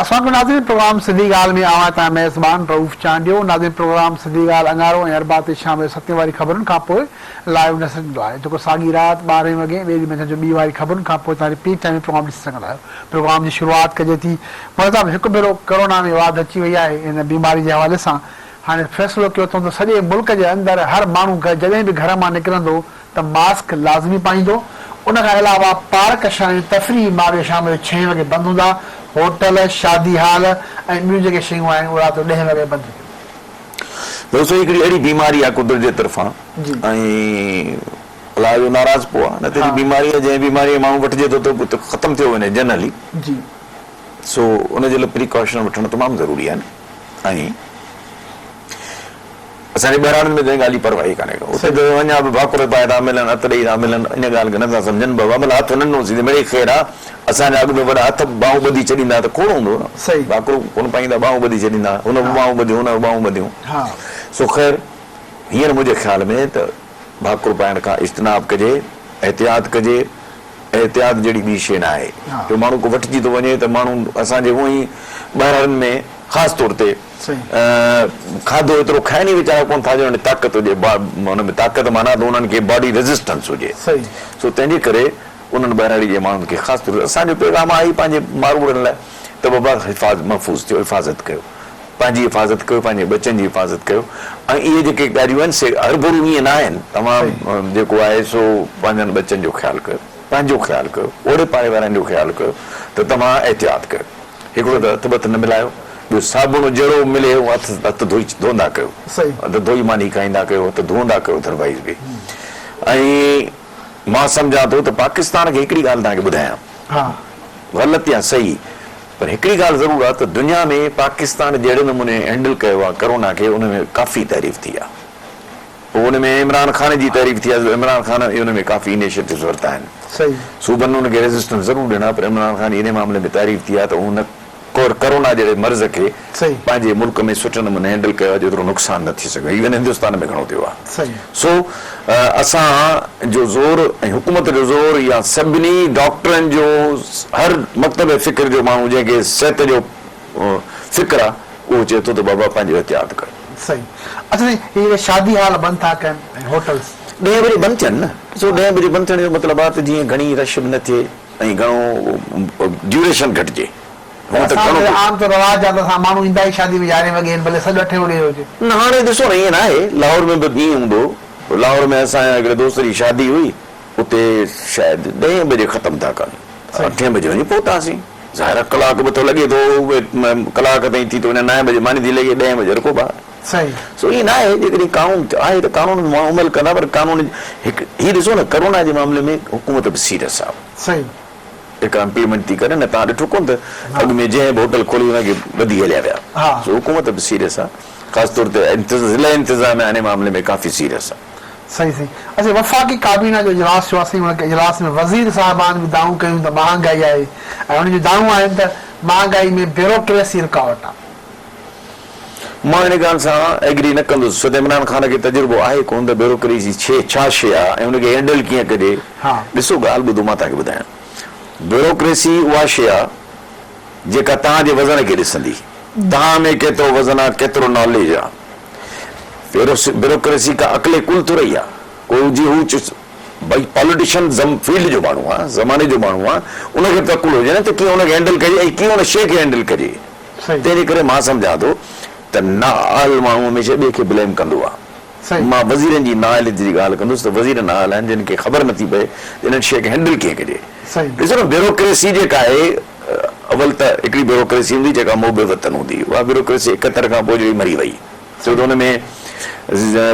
اسان ناظرين پروگرام سڌي ڳالهه ۾ اوهان تان ميزبان رئوف چانڊيو. ناظرين پروگرام سڌي ڳالهه اڱارو ۽ اربع تي شام جو ستين واري خبرن کان پوء لائيو نشر ٿيندو آهي جيڪو ساڳي رات ٻارهين وڳي ٻئي ڏينهن منجهند جو ٻي واري خبرن کان پوء توهان رپيٽ ٽائيم ۾ پروگرام ڏسي سگهندا آهيو. پروگرام جي شروعات ڪجي ٿي مولوي صاحب هڪ ڀيرو ڪرونا ۾ واڌ اچي وئي آهي ان بيماري جي حوالي سان هاڻي فيصلو ڪيو اٿئون ته سڄي ملڪ جي اندر هر ماڻهو جڏهن به گهر مان نڪرندو ته ماسڪ لازمي پائيندو، ان کان علاوه پارڪ ۽ تفريحي ماڳ شام جو ڇهين وڳي بند هوندا، هوٽل، شادي هال ۽ ٻيون جيڪي شيون آهن اهي رات جو ڏهين وڳي بند ٿينديون. دوستو هي هڪڙي اهڙي بيماري آهي قدرت جي طرفان ۽ الله جو ناراضپو آهي نه ته هي بيماري آهي جنهن بيماري ۾ ماڻهو وٺجي ٿو ته ختم ٿيو وڃي جنرلي سو ان جي لاء پريڪاشن وٺڻ تمام ضروري آهن ۽ اسان جي ٻهراڙين ۾ ته ان ڳالهه جي پرواهه ئي ڪانهي ڪا. اتي ته اڃا به ڀاڪر پائي ٿا ملن، هٿ ڏيئي ٿا ملن، ان ڳالهه کي نه ٿا سمجهن. بابا ڀلا هٿ نه ڏنوسين ته مڙئي خير آ. اسان جا اڳ ۾ وڏا هٿ ٻانهون ٻڌي ڇڏيندا ته کوڙ هوندو هو نه. ڀاڪر ڪونه پائيندا، ٻانهون ٻڌي ڇڏيندا. هن به ٻانهون ٻڌيون، هن به ٻانهون ٻڌيون. سو خير هينئر منهنجي خيال ۾ ته ڀاڪر پائڻ کان اجتناب ڪجي، احتياط ڪجي. احتياط جهڙي ٻي شيء نه آهي. جو ماڻهو ڪو وٺجي ٿو وڃي ته ماڻهو اسان جي هونئن ئي ٻهراڙين ۾ خاص طور تي کاڌو ايترو کائن ئي ويچارا ڪونه ٿا جو انهن ۾ طاقت هجي ان ۾ طاقت معنيٰ ته انهن کي باڊي ريزسٽنس هجي سو تنهن جي ڪري انهن ٻهراڙي جي ماڻهن کي خاص طور تي اسان جو پيغام آهي ئي پنهنجي ماروئڙن لاء ته بابا حفاظ محفوظ ٿيو حفاظت ڪيو پنهنجي حفاظت ڪيو پنهنجي ٻچن جي حفاظت ڪيو ۽ اهي جيڪي ڳالهيون آهن سي هرڀرو ائين نه آهن توهان جيڪو آهي سو پنهنجن ٻچن جو خيال ڪيو پنهنجو خيال ڪيو اوڙي پاڙي وارن جو خيال ڪيو ته توهان احتياط ڪيو. هڪڙو ته هٿ ٻٿ نه ملايو، ٻيو صابڻ جهڙو به ملي اهو هٿ هٿ ڌوئي ڌوندا ڪيو، هٿ ڌوئي ماني کائيندا ڪيو، هٿ ڌوندا ڪيو اڌروائيز به. ۽ مان سمجهان ٿو ته پاڪستان کي هڪڙي ڳالهه توهان کي ٻڌايان، غلط يا صحيح پر هڪڙي ڳالهه ضرور آهي ته دنيا ۾ پاڪستان جهڙي نموني هينڊل ڪيو آهي ڪرونا کي ان ۾ ڪافي تعريف ٿي آهي. پوء ان ۾ عمران خان جي تعريف ٿي آهي عمران خان ان ۾ ڪافي انيشيٽوز ورتا آهن. صوبن ان کي ريزسٽنس ضرور ڏنا پر عمران خان جي انهي معاملي ۾ تعريف ٿي آهي ته هن ڪورونا جهڙي مرض کي پنهنجي ملڪ ۾ سٺي نموني هينڊل ڪيو آهي جيترو نقصان نه ٿي سگهيو ايون هندستان ۾ گهڻو ٿيو آهي سو اسان جو زور ۽ حڪومت جو زور يا سڀني ڊاڪٽرن جو هر مڪتب فڪر جو ماڻهو جنهن کي صحت جو فڪر آ اهو چئي ٿو ته بابا پنهنجو احتياط ڪر. صحيح اڇا سائين هي جيڪي شادي هال بند ٿا ڪن ۽ هوٽلس. ڏهين بجي بند ٿين نه ڏسو ڏهين بجي بند ٿيڻ جو مطلب آ ته جيئن گهڻي رش به نه ٿئي ۽ گهڻو ڊيوريشن گهٽجي هونء ته اسان گهڻو وٽ عام طور رواج آ ته اسان ماڻهو ايندا ئي شادي ۾ يارهين وڳي آهن ڀلي سڏ اٺين وڳي جو هجي. نه هاڻي ڏسو نه ائين ناهي لاهور ۾ به ائين هوندو هو لاهور ۾ اسان جا هڪڙي دوست جي شادي هئي اتي شايد ڏهين بجي ختم ٿا ڪن اٺين بجي وڃي پهتاسين. ظاهر آ ڪلاڪ به ٿو لڳي ٿو ڪلاڪ تائين ٿي ٿو وڃي نائين بجي ماني ٿي لڳي ڏهين بجي رکو ٻاهر. صحيح. سو ائين ناهي جيڪڏهن قانون آهي ته قانون ۾ ماڻهو عمل ڪندا پر قانون هڪ هي ڏسو نه ڪرونا جي معاملي ۾ حڪومت به سيريس آ. صحيح. جيڪا امپليمينٽ ٿي ڪري نه توهان ڏٺو ڪونه ته اڳ ۾ جنهن به هوٽل کولي ان کي ٻڌي هليا ويا. سو حڪومت به سيريس آ خاص طور تي ضلعي انتظاميا انهي معاملي ۾ ڪافي سيريس آ. صحيح صحيح اڇا وفاقي ڪابينا جو اجلاس ٿيو آهي سائين ان اجلاس ۾ وزير صاحبان به دانهون ڪيون ته مهانگائي آهي ۽ انهن جون دانهون آهن ته مهانگائي ۾ بيوروڪريسي رڪاوٽ آهي. مان ان ڳالهه سان ايگري نه ڪندس ڇو ته عمران خان کي تجربو آهي ڪونه ته بيوروڪريسي ڇي ڇا شيء آهي ۽ ان کي هينڊل ڪيئن ڪجي ڏسو ڳالهه ٻڌو مان توهان کي ٻڌايان بيوروڪريسي اها شيء آهي جيڪا توهان جي وزن کي ڏسندي توهان ۾ ڪيترو وزن آهي ڪيترو ناليج آهي بيوروڪريسي ڪا عقل ڪل ٿورئي آ ڪو جي هو ڀئي پاليٽيشن زم فيلڊ جو ماڻهو آ زماني جو ماڻهو آ ان کي به ته عقل هجي نه ته ڪيئن ان کي هينڊل ڪجي ۽ ڪيئن ان شيء کي هينڊل ڪجي تنهن جي ڪري مان سمجهان ٿو ته نااهل ماڻهو هميشه ٻئي کي بليم ڪندو آ مان وزيرن جي نااهليت جي ڳالهه ڪندس ته وزير نااهل آهن جن کي خبر نٿي پئي ته انهن شيء کي هينڊل ڪيئن ڪجي ڏسو نه بيوروڪريسي جيڪا آهي اول ته هڪڙي بيوروڪريسي هوندي جيڪا محب وطن هوندي اها بيوروڪريسي 71 کان پوء جهڙي مري وئي ڇو ته ان ۾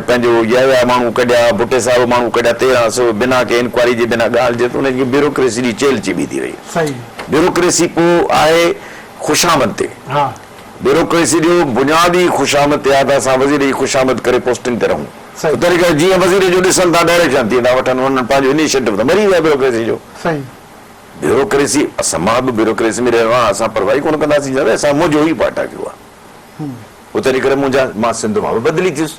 پنهنجو يحيٰ ماڻهو ڪڍيا، ڀٽي صاحب ماڻهو ڪڍيا، 1300 بنا ڪنهن انڪوائري جي بنا ڳالهه جي ته ان کي بيوروڪريسي جي چيلهه چٻي ٿي وئي. بيوروڪريسي پوء آهي خوشامد تي. بيوروڪريسي جو بنياد ئي خوشامد تي آهي ته اسان وزير جي خوشامد ڪري پوسٽنگ تي رهون. تنهن ڪري جيئن وزير جو ڏسن ٿا ڊائريڪشن تيئن ٿا وٺن انهن پنهنجو انيشيٽو ته مري ويا بيوروڪريسي جو. بيوروڪريسي اسان مان به بيوروڪريسي ۾ رهيو آهيان اسان پرواهه ئي ڪونه ڪنداسين اسان منهنجو ئي پارٽ آهي. اتي جي ڪري منهنجا مان سنڌ مان به بدلي ٿيس.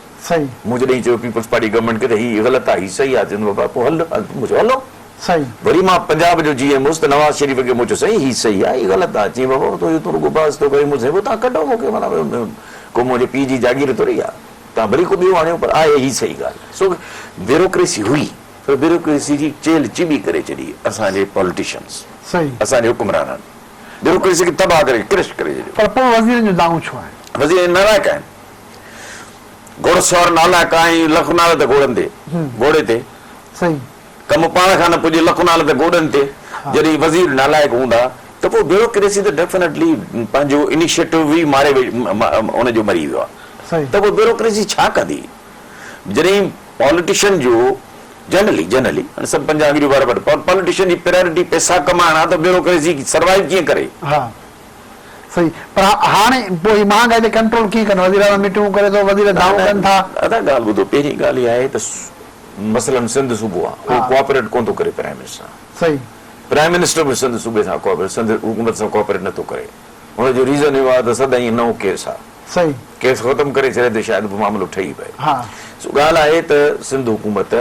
مون جڏهن چيو پيپلز پارٽي گورنمينٽ کي ته هي غلط آهي هي صحيح آهي چون بابا پوء هل مون چيو هلو. صحيح. وري مان پنجاب جو جي ايم هوس ته نواز شريف کي مون چيو سائين هي صحيح آهي هي غلط آهي چيائين بابا تون تون رڳو بحث ٿو ڪرين مون چيو سائين پوء توهان ڪڍو مون کي معنيٰ ڪو منهنجي پيء جي جاگير ٿوري آهي توهان ڀلي ڪو ٻيو آڻيو پر آهي هي صحيح ڳالهه سو بيوروڪريسي هئي پر بيوروڪريسي جي چيلهه چٻي ڪري ڇڏي اسان جي پاليٽيشنز صحيح. اسان جي حڪمرانن بيوروڪريسي کي تباهه ڪري ڪرش ڪري ڇڏيو. پر پوء وزيرن جون دانهون ڇو آهن؟ وزير نالائق آهن. گهوڙسوار نالائق آهن لک نالت گهوڙن تي گهوڙي تي. صحيح. ڪم پاڻ کان نه پڄي لک نالت گوڏن تي. جڏهن وزير نالائق هوندا ته پوء بيوروڪريسي ته ڊيفنيٽلي پنهنجو انيشيٽو ئي ماري ان جو مري ويو آهي ته پوء بيوروڪريسي ڇا ڪندي جڏهن پاليٽيشن جو جنرلي جنرلي هاڻي سڀ پنجاهه آڱريون برابر پر پاليٽيشن جي پرائرٽي پئسا ڪمائڻ آهي ته بيوروڪريسي سروائيو ڪيئن ڪري. ها صحيح پر هاڻي پوء هي مهانگائي تي ڪنٽرول ڪيئن ڪندو وزير اعظم ميٽنگون ڪري ٿو وزير دانهون ڪن ٿا. ادا ڳالهه ٻڌو پهرين ڳالهه اها آهي ته مثلاً سنڌ صوبو آهي اهو ڪوآپريٽ ڪونه ٿو ڪري پرائم منسٽر سان. صحيح. پرائم منسٽر به سنڌ صوبي سان ڪوآپريٽ سنڌ حڪومت سان ڪوآپريٽ نه ٿو ڪري ان جو ريزن اهو آهي ته سدائين نئون ڪيس آهي. صحيح. ڪيس ختم ڪري ڇڏي ته شايد به معاملو ٺهي پئي. ها. سو ڳالهه آهي ته سنڌ حڪومت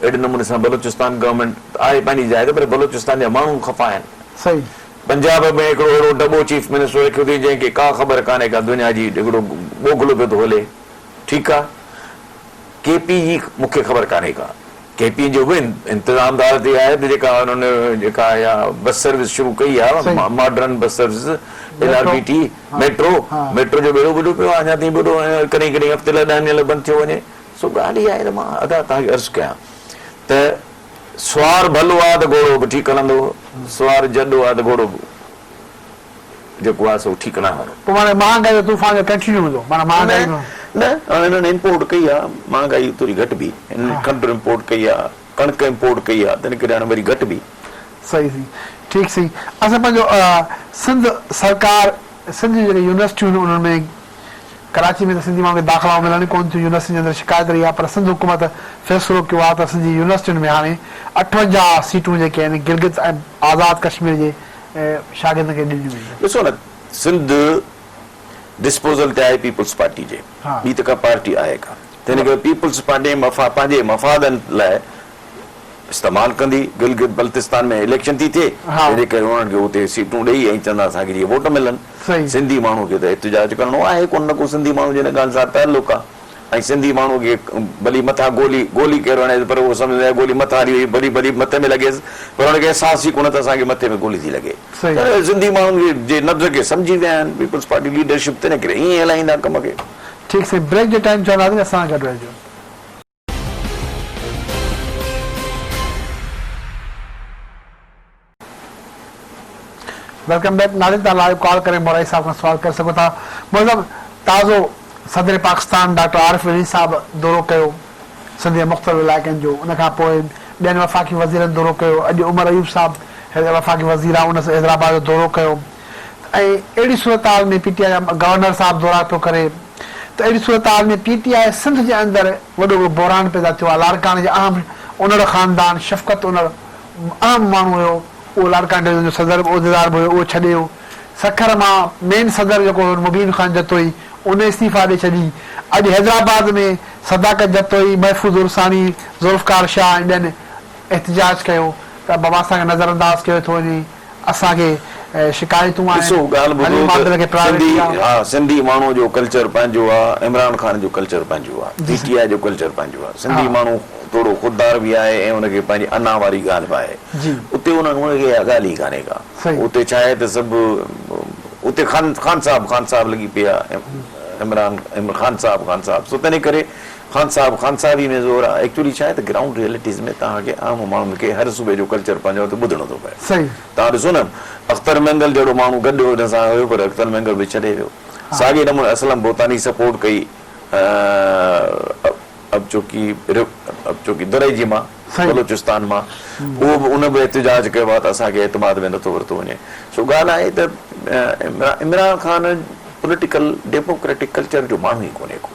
اهڙي نموني سان بلوچستان گورنمينٽ آهي پنهنجي جاء تي پر بلوچستان جا ماڻهو خفا آهن. صحيح. پنجاب ۾ هڪڙو اهڙو ڊٻو چيف منسٽر رکيو اٿئي جنهن کي ڪا خبر ڪانهي ڪا دنيا جي هڪڙو ٻوگهلو پيو ٿو هلي. ٺيڪ آ. ڪي پي جي مون کي خبر ڪانهي ڪا. ڪي پي جو به انتظام دار تي آهي ته جيڪا انهن جيڪا اها بس سروس شروع ڪئي آهي modern bus service L R B T metro metro جو ٻيڙو ٻڏو پيو آهي اڃا تائين ٻڏو ڪڏهن ڪڏهن هفتي لاء ڏهن ڏينهن لاء بند ٿيو وڃي سو ڳالهه اها آهي ته مان ادا توهان کي عرض ڪيان ته سوار ڀلو آهي ته گهوڙو به ٺيڪ هلندو سوار جڏو آهي ته گهوڙو به جيڪو آهي سو ٺيڪ ناهي هلندو. پوء معنيٰ مهانگائي جو طوفان جو ڪنٽينيو هوندو معنيٰ مهانگائي نه نه هاڻي هنن امپورٽ ڪئي آهي مهانگائي ٿوري گهٽبي هنن کنڊ امپورٽ ڪئي آهي ڪڻڪ امپورٽ ڪئي آهي تنهن ڪري هاڻي وري گهٽبي. صحيح سائين ٺيڪ سائين اسان پنهنجو سنڌ سرڪار سنڌ جون جيڪي يونيورسٽيون آهن انهن ۾ ڪراچي ۾ ته سنڌي ماڻهن کي داخلائون ملن ئي ڪونه ٿيون يونيورسٽين جي اندر شڪايت رهي آهي پر سنڌ حڪومت فيصلو ڪيو آهي ته سنڌ جي يونيورسٽين ۾ هاڻي 58 سيٽون جيڪي آهن گلگت ۽ آزاد ڪشمير جي شاگردن کي ڏنيون وينديون. ڏسو نه سنڌ ڊسپوزل تي آهي پيپلز پارٽي جي ٻي ته ڪا پارٽي آهي ڪانه تنهن ڪري پيپلز پارٽي پنهنجي مفادن لاء استعمال ڪندي گلگت بلتستان ۾ اليڪشن ٿي ٿئي تنهن ڪري انهن کي اتي سيٽون ڏئي ۽ چوندا اسان کي جيئن ووٽ ملن سنڌي ماڻهو کي ته احتجاج ڪرڻو آهي ڪونه نه ڪو سنڌي ماڻهو جي ان ڳالهه سان تعلق آهي. ۽ سنڌي ماڻهوء کي ڀلي مٿان گولي گولي ڪير هڻيس پر اهو سمجهندو آهي گولي مٿان هلي وئي ڀلي ڀلي مٿي ۾ لڳيس پر هن کي احساس ئي ڪونه ته اسان کي مٿي ۾ گولي ٿي لڳي. تنهن سنڌي ماڻهن کي جي نبض کي سمجهي ويا آهن پيپلز پارٽي ليڊرشپ تنهن ڪري ائين هلائيندا ڪم کي. ٺيڪ سائين بريڪ جو ٽائيم ٿيو آهي ناظرين اسان سان گڏ رهجو. Welcome back ناظرين توهان لائيو ڪال ڪري مورائي صاحب کان سوال ڪري سگهو ٿا مورائي صاحب تازو صدر پاڪستان ڊاڪٽر عارف علوي صاحب دورو ڪيو سنڌ جي مختلف علائقن جو ان کان پوء ٻين وفاقي وزيرن دورو ڪيو اڄ عمر ايوب صاحب وفاقي وزير آهي ان حيدرآباد جو دورو ڪيو ۽ اهڙي صورتحال ۾ پي ٽي آء جا گورنر صاحب دورا پيو ڪري ته اهڙي صورتحال ۾ پي ٽي آء سنڌ جي اندر وڏو هڪڙو بحران پيدا ٿيو آهي لاڙڪاڻي جي اهم انڙ خاندان شفقت انڙ اهم ماڻهو هيو اهو لاڙڪاڻي ڊويزن جو صدر به عهديدار به هيو اهو ڇڏي ويو. سکر مان مين صدر جيڪو هيو مبين خان جتوئي ان استعيفا ڏئي ڇڏي. اڄ حيدرآباد ۾ صداقت جتوئي، محفوظ عرساڻي، ذوالفقار شاهه ۽ ٻين احتجاج ڪيو ته بابا اسان کي نظرانداز ڪيو ٿو وڃي. اسان کي شڪايتون آهن ڏسو ڳالهه ٻڌو حليم عادل ته کي سنڌي پرائرٽي آ. ها سنڌي ماڻهو جو ڪلچر پنهنجو آ عمران خان جو ڪلچر پنهنجو آ جي پي سائين ٽي آء جو ڪلچر پنهنجو آ سنڌي ها ماڻهو ٿورو خوددار به آهي ۽ ان کي پنهنجي انا واري ڳالهه به آهي جي اتي انهن ان کي اها ڳالهه ئي ڪانهي ڪا صحيح اتي ڇا آهي ته سڀ اتي خان خان صاحب خان صاحب لڳي پئي آ عمران خان صاحب خان صاحب سو تنهن ڪري خان صاحب خان صاحب ئي ۾ زور آ ايڪچولي ڇا آهي ته گرائونڊ ريئلٽيز ۾ توهان کي عام ماڻهن کي هر صوبي جو ڪلچر پنهنجو آ ته ٻڌڻو ٿو پئي. صحيح. توهان ڏسو نه اختر مينگل جهڙو ماڻهو گڏ هن سان هيو پر اختر مينگل به ڇڏي ويو. ساڳئي نموني اسلم ڀوتاني سپورٽ ڪئي ابچوڪي ابچوڪي دريجي مان بلوچستان مان اهو به ان به احتجاج ڪيو آهي ته اسان کي اعتماد ۾ نٿو ورتو وڃي. سو ڳالهه آهي ته Imran Khan political democratic culture جو ماڻهو ئي ڪونهي ڪو.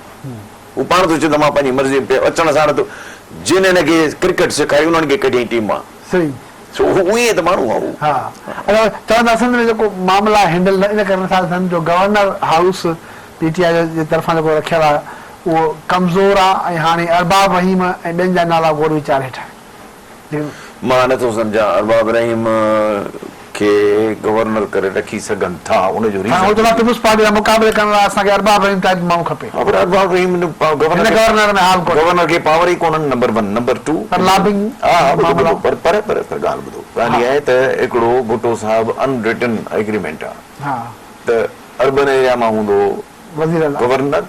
هو پاڻ ٿو چئي ته مان پنهنجي مرضي اچڻ ساڻ ته جن هن کي ڪرڪيٽ سيکاري انهن کي ڪڍيائين ٽيم مان. صحيح. سو هو ائين ته ماڻهو آهي هو. ها اڇا چون ٿا سنڌ ۾ جيڪو معاملا هينڊل نه ان ڪري نٿا ٿين جو گورنر هائوس پي ٽي آء جي طرفان جيڪو رکيل آهي اهو ڪمزور آهي ۽ هاڻي ارباب رحيم ۽ ٻين جا نالا غور ويچار هيٺ آهن. مان نه ٿو سمجهان ارباب رحيم کي گورنر ڪري رکي سگهن ٿا ان جو هاڻ هو ريزن چوندا پيپلز پارٽي سان مقابلي ڪرڻ لاء اسان کي ارباب رحيم ٽائيپ ماڻهو کپي. ها پر ارباب رحيم گورنر هن گورنر ۾ حال ڪونهي. گورنر کي پاور ئي ڪونهن نمبر ون نمبر ٽو پر لابنگ ها ها ٻڌو معاملا ٻڌو پر پر پر پر ڳالهه ٻڌو ڳالهه اها آهي ته هڪڙو ڀٽو صاحب ان رٽن ايگريمينٽ آ ها ته اربن ايريا مان هوندو وزير اعليٰ گورنر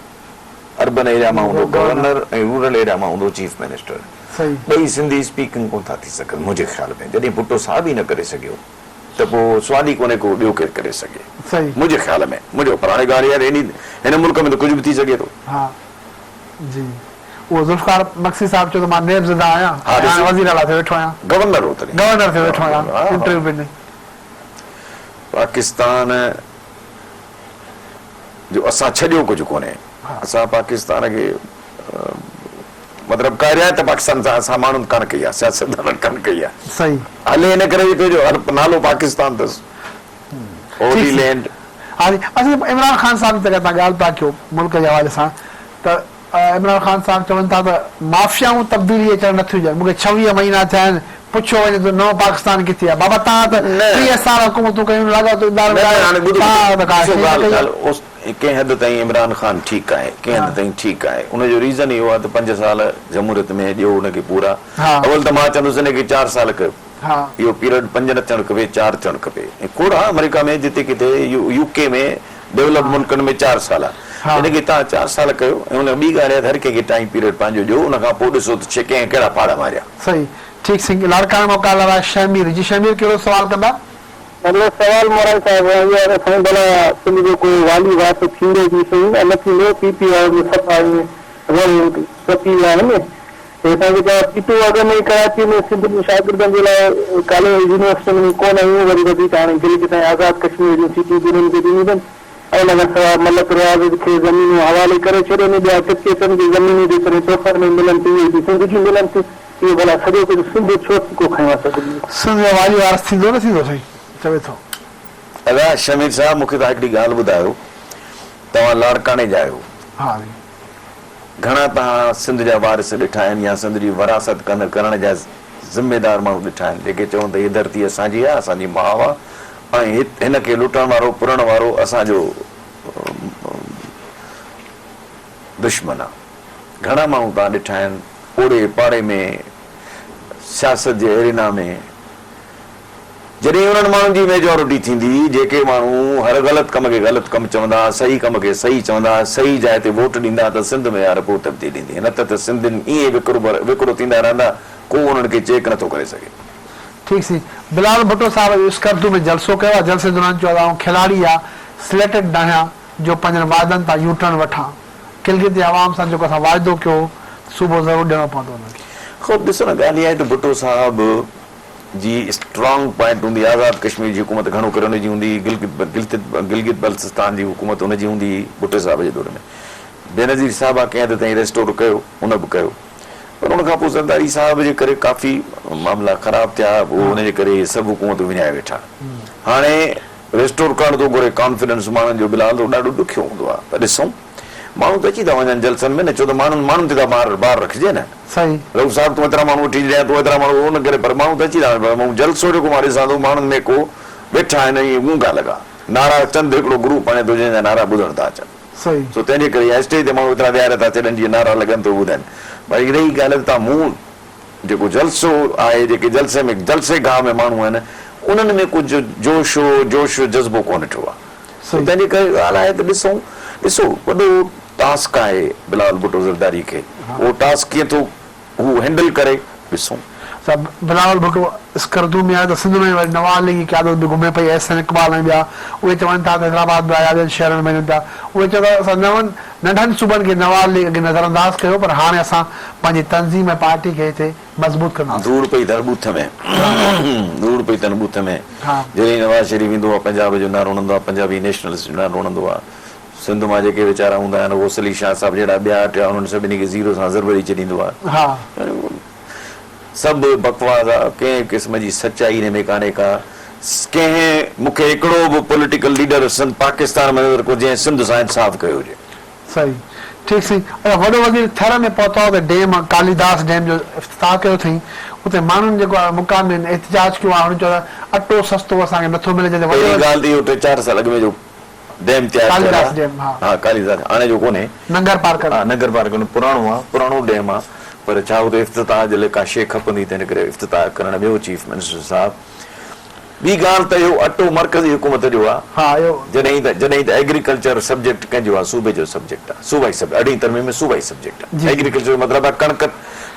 اربن ايريا مان هوندو گورنر ۽ رورل ايريا مان هوندو چيف منسٽر. ٻئي سنڌي اسپيڪنگ ڪونه ٿا ٿي سگهن منهنجي خيال ۾ جڏهن ڀٽو صاحب ئي نه ڪري سگهيو ته پوء سوال ئي ڪونهي ڪو ٻيو ڪير ڪري سگهي منهنجي خيال ۾ منهنجو پر هاڻي ڳالهه اها آهي هن ملڪ ۾ ته ڪجهه به ٿي سگهي ٿو. ها جي اهو ذوالفقار مگسي صاحب چيو ته مان نيب زده آهيان ۽ هاڻي وزير اعليٰ ٿيو ويٺو آهيان. گورنر هو تڏهن. گورنر ٿيو ويٺو آهيان انٽرويو به ڏني. پاڪستان جو اسان ڇڏيو ڪجهه ڪونهي اسان پاڪستان کي مطلب ڪا رعايت پاڪستان سان اسان ماڻهن ڪانه ڪئي آهي سياستدانن ڪانه ڪئي آهي صحيح هلي ان ڪري به پيو جو نالو پاڪستان اٿس هولي لينڊ. ها جي اصل عمران خان صاحب جي جيڪا توهان ڳالهه پيا ڪيو ملڪ جي حوالي سان ته عمران خان صاحب چون ٿا ته مافيائون تبديلي اچڻ نٿيون ڏين، مون کي 26 مهينا ٿيا آهن، پڇيو وڃي ته نئون پاڪستان ڪٿي آهي؟ بابا توهان ته 30 سال حڪومتون ڪيون، لاڳيتو ادارن ۾ آهيو، توهان ته ڪا شيء نه ڪئي آهي. ڪنهن حد تائين عمران خان ٺيڪ آهي، ڪنهن حد تائين ٺيڪ آهي، ان جو ريزن اهو آهي ته پنج سال جمهوريت ۾ ڏيو ان کي پورا، اول ته مان چوندس ان کي چار سال ڪيو، اهو پيريڊ پنج نه ٿيڻ کپي چار ٿيڻ کپي ۽ کوڙ آ آمريڪا ۾ جتي ڪٿي يو ڪي ۾ ڊولپ ملڪن ۾ چار سال آ ان کي توهان چار سال ڪيو ۽ ان ٻي ڳالهه اها ته هر ڪنهن کي ٽائيم پيريڊ پنهنجو ڏيو ان کان پوء ڏسو ته ڪنهن ڪهڙا پاڙا ماريا. صحيح ٺيڪ سنگھ لاڙڪاڻي مان ڪالر آهي شهمير جي شهمير ڪهڙو سوال ڪندا. مطلب سوال مورائي صاحب اهو آهي ته سائين ڀلا سنڌ جو ڪو والي وارث ٿيندو به سهي يا نه ٿيندو پي پي وارن ۾ صفا ائين رڻ پٽي ويا آهن ته هتان جيڪا سيٽون اڳ ۾ ئي ڪراچي ۾ سنڌ جي شاگردن جي لاء ڪاليج يونيورسٽين ۾ ڪونه هيون وري وڌيڪ هاڻي گلگت ۽ آزاد ڪشمير جون سيٽون به انهن کي ڏنيون اٿن ۽ ان کان سواء ملڪ رياض کي زمينون حوالي ڪري ڇڏين ٻيا ڪرڪيٽرن کي زمينون جيڪڏهن تحفن ۾ ملن ٿيون اهي به سنڌ جون ملن ٿيون اهو ڀلا سڄو ڪجهه سنڌ ڇو ڦڪو کنيو آهي سڀني. سنڌ جو والي وارث ٿيندو نه ٿيندو سائين چوي ٿو. ادا شمير صاحب مون کي توهان هڪڙي ڳالهه ٻڌايو توهان لاڙڪاڻي جا آهيو. ها سائين. گهڻا توهان سنڌ جا وارث ڏٺا آهن يا سنڌ جي وراثت ڪرڻ جا ذميدار ماڻهو ڏٺا آهن جيڪي چون ته هيء ڌرتي اسان جي آهي، اسان جي ماء آهي ۽ هن کي لٽڻ وارو ڦرڻ وارو اسان جو دشمن آهي. گهڻا ماڻهو توهان ڏٺا آهن اوڙي پاڙي ۾ سياست جي ايرينا ۾ جڏهن انهن ماڻهن جي ميجارٽي ٿيندي، جيڪي ماڻهو هر غلط ڪم کي غلط ڪم چوندا، صحيح ڪم کي صحيح چوندا، صحيح جاء تي ووٽ ڏيندا ته سنڌ ۾ يار پوء تبديلي ايندي، نه ته ته سنڌين ائين ئي وڪرو ٿيندا رهندا، ڪو انهن کي چيڪ نه ٿو ڪري سگهي. ٺيڪ سائين بلاول ڀٽو صاحب اڄ اسڪردو ۾ جلسو ڪيو آهي جلسي دوران چيو آهي ته آئون کلاڙي يا سليٽڊ ناهيان جو پنهنجن واعدن تان يو ٽرن وٺان گلگت جي عوام سان جيڪو اسان واعدو ڪيو هو ته صوبو ضرور ڏيڻو پوندو انهن کي. خوب ڏسو نه ڳالهه اها آهي ته ڀٽو صاحب جي اسٽرانگ پوائنٽ هوندي آزاد ڪشمير جي حڪومت گهڻو ڪري ان جي هوندي هئي گلگت بلتستان جي حڪومت ان جي هوندي هئي ڀٽي صاحب جي دور ۾ بينظير صاحبه ڪنهن حد تائين ريسٽور ڪيو ان به ڪيو پر ان کان پوء زرداري صاحب جي ڪري ڪافي معاملا خراب ٿيا پوء ان جي ڪري سڀ حڪومتون وڃائي ويٺا هاڻي ريسٽور ڪرڻ ٿو گهري ڪانفيڊنس ماڻهن جو بلال ته ڏاڍو ڏکيو هوندو آهي پر ڏسون ماڻهو ته اچي ٿا وڃن جلسن ۾ نه ڇو ته ماڻهن ماڻهن تي ٿا بار بار رکجي نه. صحيح. رئوف صاحب تون ايترا ماڻهو وٺي ڏيان تون ايترا ماڻهو ان ڪري پر ماڻهو ته اچي ٿا وڃن پر مون جلسو جيڪو مان ڏسان ٿو ماڻهن ۾ ڪو ويٺا آهن ائين گونگا لڳا نعرا چند هڪڙو گروپ آڻي ٿو جنهن جا نعرا ٻڌڻ ٿا اچن صحيح. سو تنهن جي ڪري يا اسٽيج تي ماڻهو ايترا ويهاري ٿا ڇڏن جيئن نعرا لڳن ته هو ٻڌن باقي رهي ڳالهه ته تان مون جيڪو جلسو آهي جيڪي جلسي ۾ جلسي گاهه ۾ ماڻهو آهن انهن ۾ ڪجهه جوش و جوش و جذبو ڪونه ڏٺو آهي سو تنهن جي ڪري ڳالهه آهي ته ڏسون ڏسو وڏو ٽاسڪ آهي بلاول ڀٽو زرداري کي اهو ٽاسڪ ڪيئن ٿو هو هينڊل ڪري ڏسون. صاحب بلاول ڀٽو اسڪردو ۾ آهي ته سنڌ ۾ وري نواز ليگ جي قيادت به گهمي پئي احسن اقبال ۽ ٻيا اهي چون ٿا ته حيدرآباد به آيا ٻين شهرن ۾ وڃن پيا اهي چون ٿا ته اسان نون ننڍن صوبن کي نواز ليگ اڳي نظرانداز ڪيو پر هاڻي اسان پنهنجي تنظيم ۽ پارٽي کي هتي مضبوط ڪنداسين. ڌوڙ پئي ٿن ٻوٿ ۾. ڌوڙ پئي ٿن ٻوٿ ۾. جڏهن نواز شريف ايندو آ پنجاب جو نعرو هڻندو آ پنجابي نيشنلسٽ جو نعرو هڻندو آ. سنڌ مان جيڪي ويچارا هوندا آهن غوث علي شاهه صاحب جهڙا ٻيا ٽيا انهن سڀني کي زيرو سان ضرب ڏئي ڇڏيندو آ. سڀ بڪواس آ ڪنهن قسم جي سچائي ان ۾ ڪانهي ڪا. ڪنهن مون کي هڪڙو به پوليٽيڪل ليڊر سنڌ پاڪستان ۾ نظر ڪو جنهن سنڌ سان انصاف ڪيو هجي. صحيح. ٺيڪ سائين اچا وڏو وزير ٿر ۾ پهتو آهي اتي ڊيم ڪاليداس ڊيم جو افتتاح ڪيو اٿئين اتي ماڻهن جيڪو آهي مقامين احتجاج ڪيو آهي هنن چيو ته اٽو سستو اسان کي نٿو ملي جڏهن وڏو پهرين ڳالهه ته اهو ٽي چار سال اڳ ۾ جو ڊيم تيار ٿيل ڪاليداس آهي ڊيم ها ها ڪاليداس هاڻي جو ڪونهي ننگر پارڪر ها ننگر پارڪر ۾ پراڻو آهي پراڻو ڊيم آهي پر ڇا اتي افتتاح جي لاء ڪا شيء کپندي تنهن ڪري افتتاح ڪرڻ ويو چيف منسٽر صاحب ٻي ڳالهه ته اهو اٽو مرڪزي حڪومت جو آ. ها اهو. جڏهن ته جڏهن ته ايگريڪلچر سبجيڪٽ ڪنهن جو آ صوبي جو سبجيڪٽ آ صوبائي سب اڍين ترميم ۾ صوبائي سبجيڪٽ آ جي. ايگريڪلچر جو مطلب آ ڪڻڪ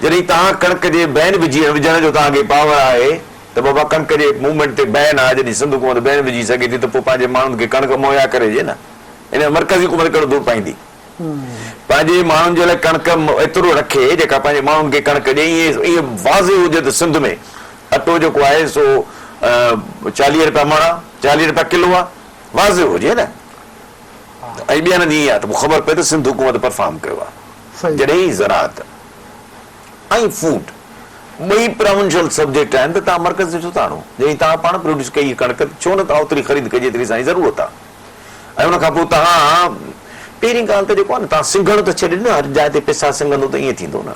جڏهن توهان ڪڻڪ جي بين وجهي وجهڻ جو توهان کي پاور آهي ته بابا ڪڻڪ جي موومينٽ تي بين آ جڏهن سنڌ حڪومت بين وجهي سگهي ٿي ته پوء پنهنجي ماڻهن کي ڪڻڪ مهيا ڪري ڏي نه ان ۾ مرڪزي حڪومت ڪهڙو دور پائيندي. پنهنجي ماڻهن جي لاء ڪڻڪ ايترو رکي جيڪا پنهنجي ماڻهن کي ڪڻڪ ڏئي ائين ائين واضح هجي ته سنڌ ۾ اٽو جيڪو آهي سو 40 رپيا مڻ آ 40 رپيا ڪلو آ واضح هجي نه ۽ ٻين هنڌ ائين آ ته پوء خبر پئي ته سنڌ حڪومت پرفارم ڪيو آ جڏهن زراعت ۽ فوڊ ٻئي پراونشل سبجيڪٽ آهن ته توهان مرڪز تي ڇو ٿا آڻو جڏهن توهان پاڻ پروڊيوس ڪئي ڪڻڪ ته ڇو نه توهان اوتري خريد ڪجي جيتري اسان جي ضرورت آ. ۽ ان کان پوء توهان پهرين ڳالهه ته جيڪو آهي نه توهان سنگهڻ ته ڇڏي ڏنو هر جاء تي پئسا سنگهندو ته ائين ٿيندو نه.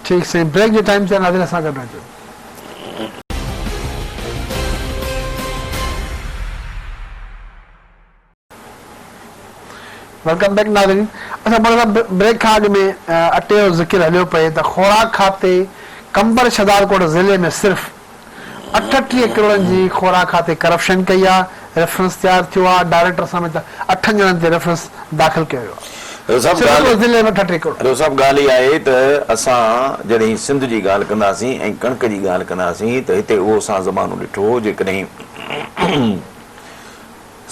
ٺيڪ سائين بريڪ جو ٽائيم ٿيو آهي ناظرين اسان گڏ رهجو. Welcome back ناظرين اچا مولوي صاحب بريڪ کان اڳ ۾ اٽي جو ذڪر هليو پئي ته خوراڪ کاتي قمبر شھدادڪوٽ ضلعي ۾ صرف 38 ڪروڙن جي خوراڪ کاتي ڪرپشن ڪئي آ، ريفرنس تيار ٿيو آ، ڊائريڪٽر سميت اٺن ڄڻن تي ريفرنس داخل ڪيو ويو آ. صرف هڪڙو ضلعي ۾ 38 ڪروڙ. رضو صاحب ڳالهه اها آهي ته اسان جڏهن سنڌ جي ڳالهه ڪنداسين ۽ ڪڻڪ جي ڳالهه ڪنداسين ته هتي اهو اسان زمانو ڏٺو هو جيڪڏهن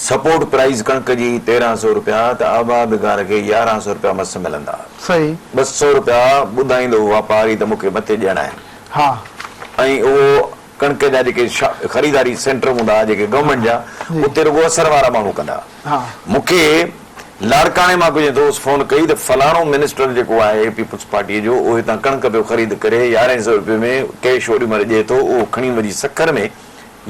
سپورٽ پرائيز ڪڻڪ جي 1300 رپيا ته آبادگار کي 1100 رپيا مس ملندا. صحيح. 200 رپيا ٻڌائيندو هو واپاري ته مون کي مٿي ڏيڻا آهن. ها. ۽ اهو ڪڻڪ جا جيڪي خريداري سينٽر هوندا ها جيڪي گورنمينٽ جا اتي رڳو اثر وارا ماڻهو ڪندا ها. مون کي لاڙڪاڻي مان ڪجهه دوست فون ڪئي ته فلاڻو منسٽر جيڪو آهي پيپلز پارٽي جو اهو هتان ڪڻڪ پيو خريد ڪري 1100 رپئي ۾ ڪيش اوڏي مهل ڏئي ٿو اهو کڻي وڃي سکر ۾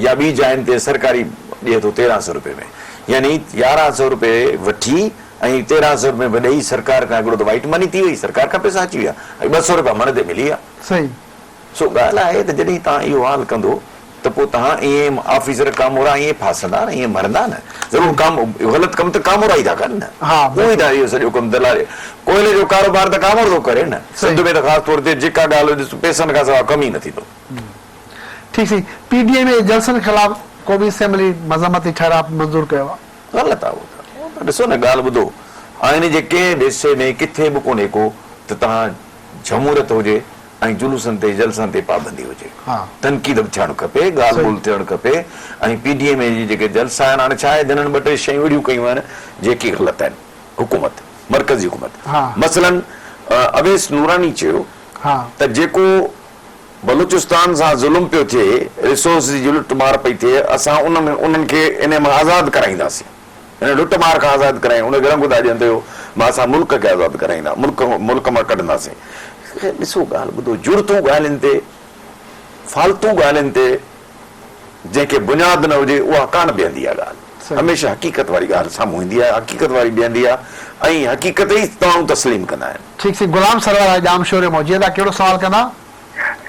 يا ٻي جاين تي سرڪاري ڏئي ٿو 1300 رپئي ۾ يعني 1100 رپئي وٺي ۽ 1300 رپئي ۾ ڏئي سرڪار کان هڪڙو ته وائيٽ مني ٿي وئي سرڪار کان پئسا اچي ويا ۽ 200 رپيا مڻ تي ملي ويا. صحيح. سو ڳالهه آهي ته جڏهن توهان اهو حال ڪندو ته پوء توهان ائين آفيسر ڪامورا ائين ڦاسندا نه ائين مرندا نه ضرور ڪام غلط ڪم ته ڪامورا ئي ٿا ڪن نه اهي ئي ٿا اهو سڄو ڪم دلالي ڪوئلي جو ڪاروبار ته ڪامورو ٿو ڪري نه سنڌ ۾ ته خاص طور تي جيڪا ڳالهه ڏس پئسن کان سواء ڪم ئي نه ٿيندو. ٺيڪ سائين پي ڊي ايم اي جلسن خلاف قومي اسيمبلي مذمتي ٺهراء منظور ڪيو آهي. غلط آهي اهو ته اهو ته ڏسو نه ڳالهه ٻڌو آئين جي ڪنهن به حصي ۾ ڪٿي به ڪونهي ڪو ته توهان جمهوريت هجي ۽ جلوسن تي جلسن تي پابندي هجي تنقيد به ٿيڻ کپي ڳالهه ٻولهه ٿيڻ کپي ۽ پي ڊي ايم اي جي جيڪي جلسا آهن هاڻي ڇا آهي هنن ٻه ٽي شيون اهڙيون ڪيون آهن جيڪي غلط آهن حڪومت مرڪزي حڪومت مثلاً اويس نوراني چيو ته جيڪو بلوچستان سان ظلم پيو ٿئي، ريسورس جي لٽ مار پئي ٿئي، اسان ان ۾ انهن کي انهي مان آزاد ڪرائينداسين، ان لٽ مار کان آزاد ڪرائين، ان کي رنگ ٿا ڏين ته اهو مان اسان ملڪ کي آزاد ڪرائيندا، ملڪ ملڪ مان ڪڍنداسين. ڏسو ڳالهه ٻڌو، جڙتو ڳالهين تي، فالتو ڳالهين تي جنهن کي بنياد نه هجي اها ڪانه بيهندي آهي ڳالهه، هميشه حقيقت واري ڳالهه سامهون ايندي آهي، حقيقت واري بيهندي آهي ۽ حقيقت ئي ماڻهو تسليم ڪندا آهن. ٺيڪ سائين غلام سرور آهي ڄامشوري مان جيئن تان ڪهڙو سوال ڪندا.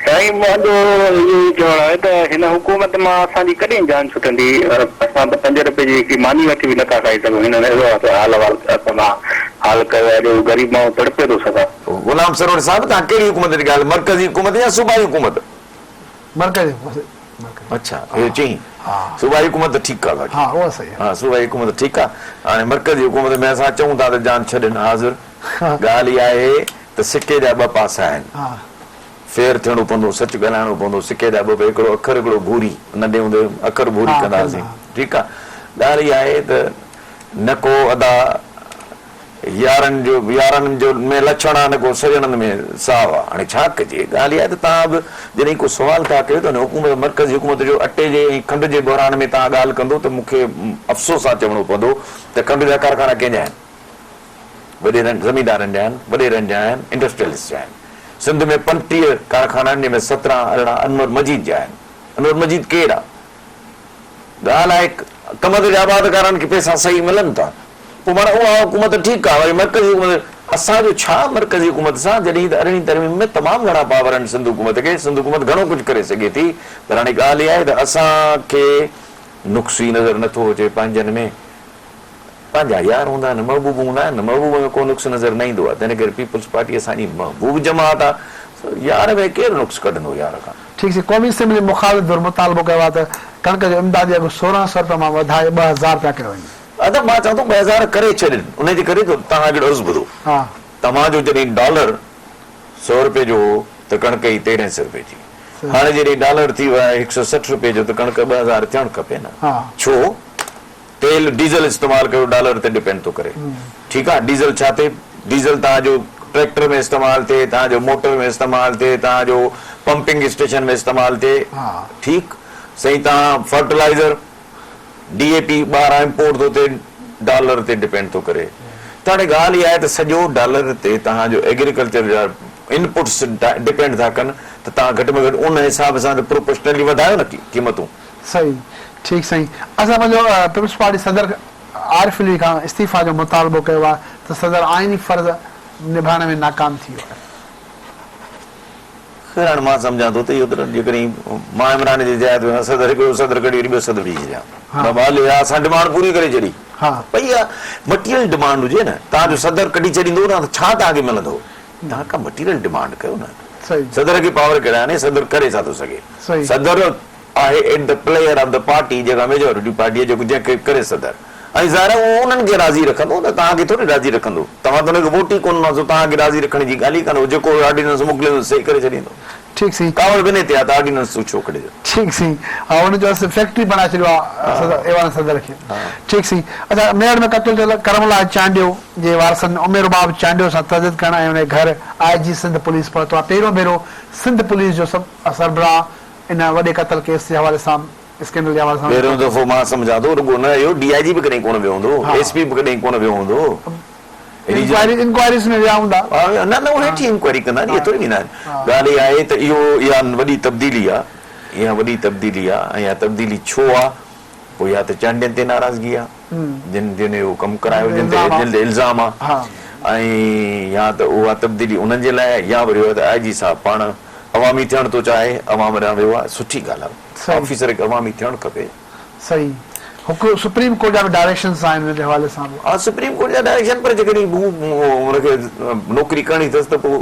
سائين منهنجو اهو ئي چوڻ آهي ته هن حڪومت مان اسان جي ڪڏهن جان ڇٽندي اسان ته پنج رپئي جي هڪڙي ماني وٺي به نٿا کائي سگهون هنن اهڙو حال احوال اسان سان حال ڪيو آهي جو غريب ماڻهو تڙپي ٿو سگهان. غلام سرور صاحب توهان ڪهڙي حڪومت جي ڳالهه مرڪزي حڪومت يا صوبائي حڪومت؟ مرڪزي حڪومت. اڇا اهو چئين صوبائي حڪومت ته ٺيڪ آ باقي ها اها صحيح آ ها صوبائي حڪومت ٺيڪ آ هاڻي مرڪزي حڪومت ۾ اسان چئون ٿا ته جان ڇڏين حاضر ڳالهه اها آهي ته سڪي جا ٻه پاسا آهن فيئر ٿيڻو پوندو سچ ڳالهائڻو پوندو سڪي جا ٻه هڪڙو اکر هڪڙو ڀوري ننڍي هوندي اکر ڀوري ڪندا هئاسين ٺيڪ آ ڳالهه اها آهي ته نه ڪو ادا يارن جو يارن جو ۾ لڇڻ آ نه ڪو سڄڻن ۾ ساهه آ. هاڻي ڇا ڪجي؟ ڳالهه اها آهي ته توهان به جڏهن ڪو سوال ٿا ڪيو ته ان حڪومت مرڪزي حڪومت جو اٽي جي ۽ کنڊ جي بحران ۾ توهان ڳالهه ڪندو ته مون کي افسوس سان چوڻو پوندو ته کنڊ جا ڪارخانا ڪنهن جا آهن؟ وڏيرن زميندارن جا آهن، وڏيرن جا آهن، انڊسٽريلسٽ جا آهن. سنڌ ۾ 35 ڪارخانا آهن جنهن ۾ 17 18 انور مجيد جا آهن. انور مجيد ڪير آ؟ ڳالهه آهي ڪمند جي آبادگارن کي پئسا صحيح ملن ٿا پوء معنيٰ اها حڪومت ٺيڪ آهي وري مرڪزي حڪومت اسان جو ڇا مرڪزي حڪومت سان جڏهن ته ارڙهين ترميم ۾ تمام گهڻا پاور آهن سنڌ حڪومت کي، سنڌ حڪومت گهڻو ڪجهه ڪري سگهي ٿي پر هاڻي ڳالهه اها آهي ته اسان کي نقص ئي نظر نٿو اچي پنهنجن ۾. پنهنجا يار هوندا آهن، محبوب هوندا آهن، محبوب ۾ ڪو نقص نظر نه ايندو آهي، تنهن ڪري پيپلز پارٽي اسان جي محبوب جماعت آهي، سو يار ۾ ڪير نقص ڪڍندو يار کان. ٺيڪ سي قومي اسيمبلي مخالف ڌر مطالبو ڪيو آهي ته ڪڻڪ جو امدادي اگهه 16 سئو رپيا مان وڌائي 2000 رپيا ڪيو وڃي. ادا مان چوان ٿو 2000 ڪري ڇڏين ان جي ڪري جو توهان هڪڙو عرض ٻڌو توهان جو جڏهن ڊالر سئو رپئي جو هو ته ڪڻڪ ئي تيرهن سئو رپئي ٿي هاڻي جڏهن ڊالر ٿي ويو آهي هڪ سئو 60 رپئي جو ته ڪڻڪ 2000 ٿيڻ کپي نه ڇو تيل ڊيزل استعمال ڪيو ڊالر تي ڊپينڊ ٿو ڪري ٺيڪ آ ڊيزل ڇا تي ڊيزل توهان جو ٽريڪٽر ۾ استعمال ٿئي توهان جو موٽر ۾ استعمال ٿئي توهان جو پمپنگ اسٽيشن ۾ استعمال ٿئي ٺيڪ سائين توهان فرٽيلائزر ڊي اي پي ٻاهران امپورٽ ٿو ٿئي ڊالر تي ڊپينڊ ٿو ڪري ته هاڻي ڳالهه اها آهي ته سڄو ڊالر تي توهان جو ايگريڪلچر جا انپٽس ڊپينڊ ٿا ڪن ته توهان گهٽ ۾ گهٽ ان حساب سان ته پروپورشنلي وڌايو نه قيمتون. صحيح ٺيڪ سائين اسان پنهنجو پيپلز پارٽي صدر عارف علوي کان استعيفا جو مطالبو ڪيو آهي ته صدر آئيني فرض نڀائڻ ۾ ناڪام ٿي ويو آهي. خير هاڻي مان سمجهان ٿو ته اهو ته جيڪڏهن مان عمران جي جاء تي هجان صدر هڪڙو صدر ڪڍي وري ٻيو صدر وجهي ڇڏيان بابا هل اها اسان ڊمانڊ پوري ڪري ڇڏي ڀئي اها مٽيريل ڊمانڊ هجي نه توهان جو صدر ڪڍي ڇڏيندو نه ته ڇا توهان کي ملندو توهان ڪا مٽيريل ڊمانڊ ڪيو نه صدر کي پاور ڪهڙا آهن صدر ڪري ڇا ٿو سگهي صدر آهي at the player of the party جيڪا ميجارٽي پارٽي آهي جيڪو جنهن کي ڪري صدر ۽ ظاهر آهي اهو انهن کي راضي رکندو نه توهان کي ٿوري راضي رکندو توهان ته ان کي ووٽ ئي ڪونه ڏنو سو توهان کي راضي رکڻ جي ڳالهه ئي ڪانه هو جيڪو آرڊيننس موڪليندو صحيح ڪري ڇڏيندو. ٺيڪ سائين. ڪاوڙ به انهي تي آهي ته آرڊيننس تون ڇو ڪڍي ٿو. ٺيڪ سائين ها ان جو اسين فيڪٽري بڻائي ڇڏيو آهي صدر ايوان صدر کي ٺيڪ سائين اڇا ميهڙ ۾ قتل ٿيل ڪرم الله چانڊيو جي وارثن ام رباب چانڊيو سان تعزيت ڪرڻ ۽ ان جي گهر آء جي سنڌ پوليس پهتو آهي پهريون ڀيرو سنڌ پوليس جو سربراهه ان وڏي قتل ڪيس جي حوالي سان اسڪينڊل جي حوالي سان. پهريون دفعو مان سمجهان ٿو رڳو نه اهو ڊي I جي به ڪڏهن ڪونه ويو هوندو ايس پي به ڪڏهن ڪونه ويو هوندو. انڪوائري انڪوائريز ۾ ويا هوندا. نه نه اهي هيٺ ئي انڪوائري ڪندا آهن اهي ٿوري ويندا آهن. ڳالهه اها آهي ته اهو اها وڏي تبديلي آهي اها وڏي تبديلي آهي ۽ اها تبديلي ڇو آهي پوء يا ته چانڊين تي ناراضگي آ جن جن اهو ڪم ڪرايو جن تي جن تي الزام آ ۽ يا ته اها تبديلي انهن جي لاء آهي يا وري اهو ته آء جي صاحب پاڻ عوامي ٿيڻ ٿو چاهي عوام ڏانهن ويو آ سٺي ڳالهه آ آفيسر کي عوامي ٿيڻ کپي. صحيح هڪ سپريم ڪورٽ جا به ڊائريڪشنس آهن ان جي حوالي سان به. ها سپريم ڪورٽ جا ڊائريڪشن پر جيڪڏهن هو ان کي نوڪري ڪرڻي اٿس ته پوء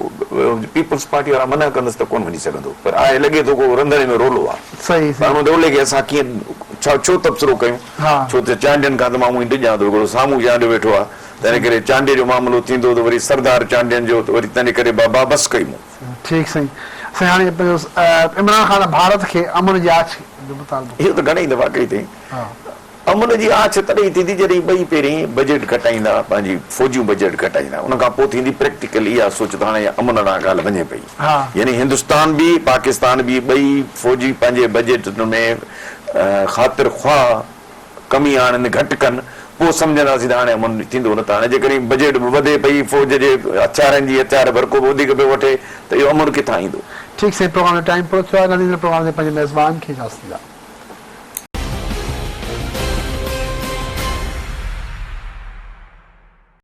پيپلز پارٽي وارا منع ڪندس ته ڪونه وڃي سگهندو پر آهي لڳي ٿو ڪو رنڌڻي ۾ رولو آ. صحيح پر ان رولي کي اسان ڪيئن ڇا ڇو تبصرو ڪيون ڇو ته چانڊين کان ته مان اونئي ڊڄان ٿو هڪڙو سامهون چانڊيو ويٺو آ تنهن ڪري چانڊيي جو معاملو ٿيندو ته وري سردار چانڊين جو ته وري تنهن ڪري بابا بس ڪئي مون. ٺيڪ سائين سائين هاڻي پنهنجو عمران خان ڀارت کي امن جي آڇ جو مطالبو ڪيو. اهو ته گهڻي ئي دفعا ڪئي اٿئي. امن جي آڇ تڏهن ٿيندي جڏهن ٻئي پهرين بجيٽ گهٽائيندا، پنهنجي فوجيون بجيٽ گهٽائيندا، ان کان پوء ٿيندي پريڪٽيڪل اها سوچ ته هاڻي امن ڏانهن ڳالهه وڃي پئي. يعني هندستان به پاڪستان به ٻئي فوجي پنهنجي بجيٽن ۾ خاطر خواهه ڪمي آڻين، گهٽ ڪن، پوء سمجهنداسين ته هاڻي امن ٿيندو نه ته هاڻي جيڪڏهن بجيٽ به وڌي پئي فوج جي هٿيارن جي هٿيار ڀرڪو به وڌيڪ پيو وٺي ته اهو امن ڪٿان ايندو. ٺيڪ سائين پروگرام جو ٽائيم پورو ٿيو آهي نظير پروگرام تي پنهنجي ميزبان کي اجازت ڏيندا.